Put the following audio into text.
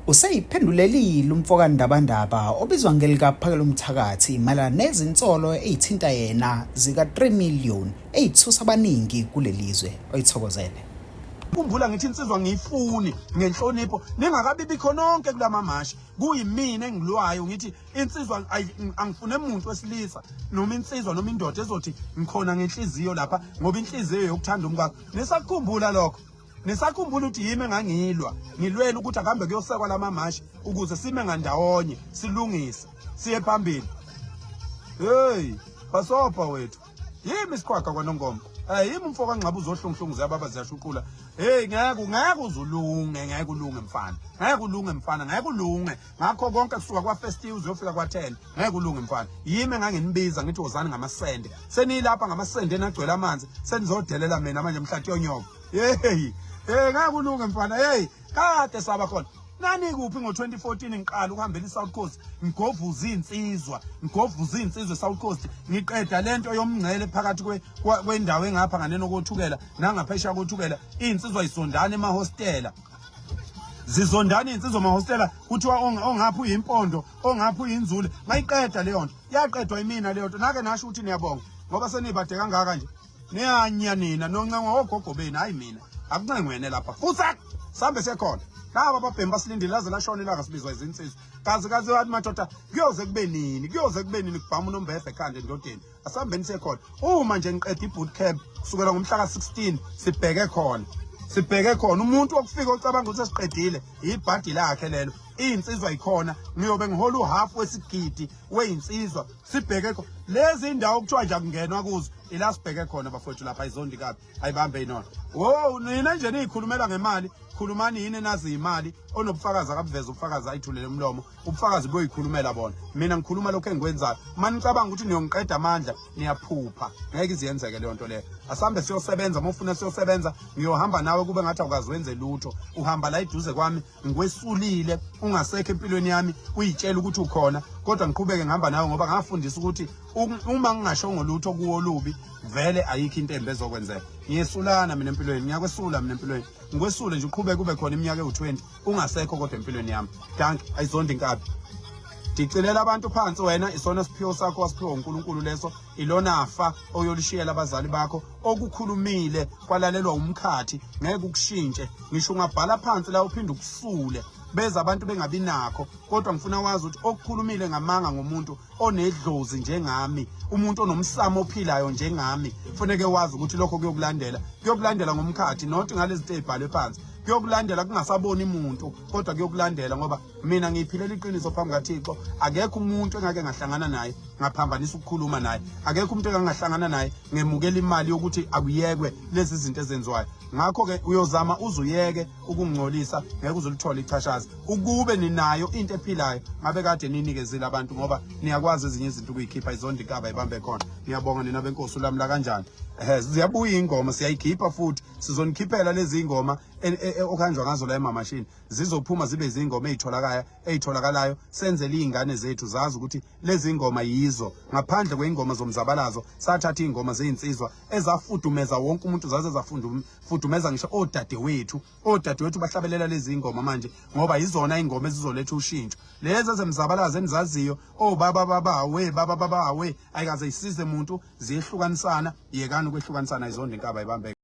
Useyiphendulelile umfoka Ndabandaba obizwa ngelikaPhakelumthakathi mayelana nezinsolo ey'thinta yena zika-3 million ey'thusa abaningi kuleli zwe. Oyithokozele. Khumbula ngithi insizwa ngiyifuni ngenhlonipho ningakabi bikho nonke kulamamashi kuyimina engilwayo ngithi insizwa angifune muntu wesilisa noma insizwa noma indoda ezothi ngikhona ngenhliziyo lapha ngoba inhliziyo yokuthanda umkakho nisakukhumbula lokho. Nisakhumbula ukuthi yimi engangilwa ngilwela ukuthi akuhambe kuyosekwa lamamashi ukuze sime ngandawonye silungise siye phambili. Hey, basopa wethu. Yimi isikhwaga kwaNongoma. Eh yimi umfo kaNgxaba uzohlunguhlungu ziyababa ziyashuqula. Hey ngeke ngeke uzulunge ngeke ulunge mfana. Ngeke ulunge mfana ngeke ulunge. Ngakho konke kusuka kwa first uzofika kwa 10 ngeke ulunge mfana. Yimi enganginibiza ngithi wozani ngamasende. Senilapha ngamasende enagcwele amanzi senizodelela mina manje mhlathi yonyoko. Hey, hey ngeke ulunge mfana. Hey, kade saba khona. Nani kuphi ngo-2014 ngiqala ukuhambela i-South Coast ngigovuza iy'nsizwa ngigovuza iy'nsizwa e-South Coast ngiqeda le nto yomngcele phakathi kwendawo engapha nganeno kothukela nangaphesheya kothukela iy'nsizwa yisondana emahostela zizondana iy'nsizwa emahostela kuthiwa ongapha uyimpondo ongapha uyinzule ngayiqeda leyo nto yaqedwa imina leyo nto nake nasho ukuthi niyabonga ngoba senibade kangaka nje niyanya nina noncengwa ogogo benu hayi mina akuncengwene lapha fusak sambe sekhona laba ababhemi basilindile laze lashona ilanga sibizwa izinsizwa kazi kazi wathi madoda kuyoze kube nini kuyoze kube nini kubhama unombefe ekhanda endodeni asihambeni sekhona uma nje ngiqeda i-boot camp kusukela ngomhla ka-16 sibheke khona sibheke khona umuntu okufika ocabanga ukuthi sesiqedile ibhadi lakhe lelo iy'nsizwa yikhona ngiyobe ngihola uhafu wesigidi weyinsizwa sibheke khona lezi indawo kuthiwa nje akungenwa kuzo ila sibheke khona bafowethu lapha ayizondi kabi ayibambe inona wo nina nje niyikhulumela ngemali khulumani yini enazi imali onobufakazi akabuveze ubufakazi ayithulele umlomo ubufakazi buyoyikhulumela bona mina ngikhuluma lokho engikwenzayo uma nicabanga ukuthi niyongiqeda amandla niyaphupha ngeke iziyenzeke leyo nto leyo asambe siyosebenza uma ufuna siyosebenza ngiyohamba nawe kube ngathi awukazi wenze lutho uhamba la eduze kwami ngikwesulile ungasekho empilweni yami uyitshela ukuthi ukhona kodwa ngiqhubeke ngihamba nawe ngoba ngafundisa ukuthi uma ngingashongo lutho kuwo olubi vele ayikho into embi ezokwenzeka ngiyesulana mina empilweni ngiyakwesula mina empilweni ngikwesule nje uqhubeke kube khona iminyaka ewu-20 ungasekho kodwa empilweni yami dank ayizondi inkabi dicilela abantu phansi wena isona siphiwo sakho wasiphiwa uNkulunkulu leso ilona fa oyolishiyela abazali bakho okukhulumile kwalalelwa umkhathi ngeke ukushintshe ngisho ungabhala phansi la uphinde ukusule beza abantu bengabi nakho kodwa ngifuna wazi ukuthi okukhulumile ngamanga ngomuntu onedlozi njengami umuntu onomsamo ophilayo njengami kufuneke wazi ukuthi lokho kuyokulandela kuyokulandela ngomkhathi not ngalezi zinto ezibhalwe phansi kuyokulandela kungasaboni umuntu kodwa kuyokulandela ngoba mina ngiyiphilela iqiniso phambi kaThixo akekho umuntu engake ngahlangana naye ngaphambanisa ukukhuluma naye akekho umuntu engangahlangana naye ngemukela imali yokuthi akuyekwe lezi zinto ezenziwayo ngakho-ke uyozama uzuyeke ukungcolisa ngeke uzulithole ichashazi ukube ninayo into ephilayo ngabe kade ninikezile abantu ngoba niyakwazi ezinye izinto ukuyikhipha izonda inkaba ibambe khona ngiyabonga nina benkosi ulamula kanjani ehe ziyabuya ingoma siyayikhipha futhi sizonikhiphela lezi ingoma e, e, e, okuhanjwa ngazo la emamashini zizophuma zibe izingoma ezitholakala ezitholakalayo senzele izingane zethu zazi ukuthi lezi ngoma yizo ngaphandle kweyingoma zomzabalazo sathatha izingoma zezinsizwa ezafudumeza wonke umuntu zaze zafudumeza ngisho odadewethu odadewethu bahlabelela lezi ngoma manje ngoba yizona ingoma ezizoletha ushintsho lezi ezemzabalazo enizaziyo obaba baba we baba baba we ayikaze isize muntu ziyehlukanisana yekani ukwehlukanisana izonda inkaba ibambe.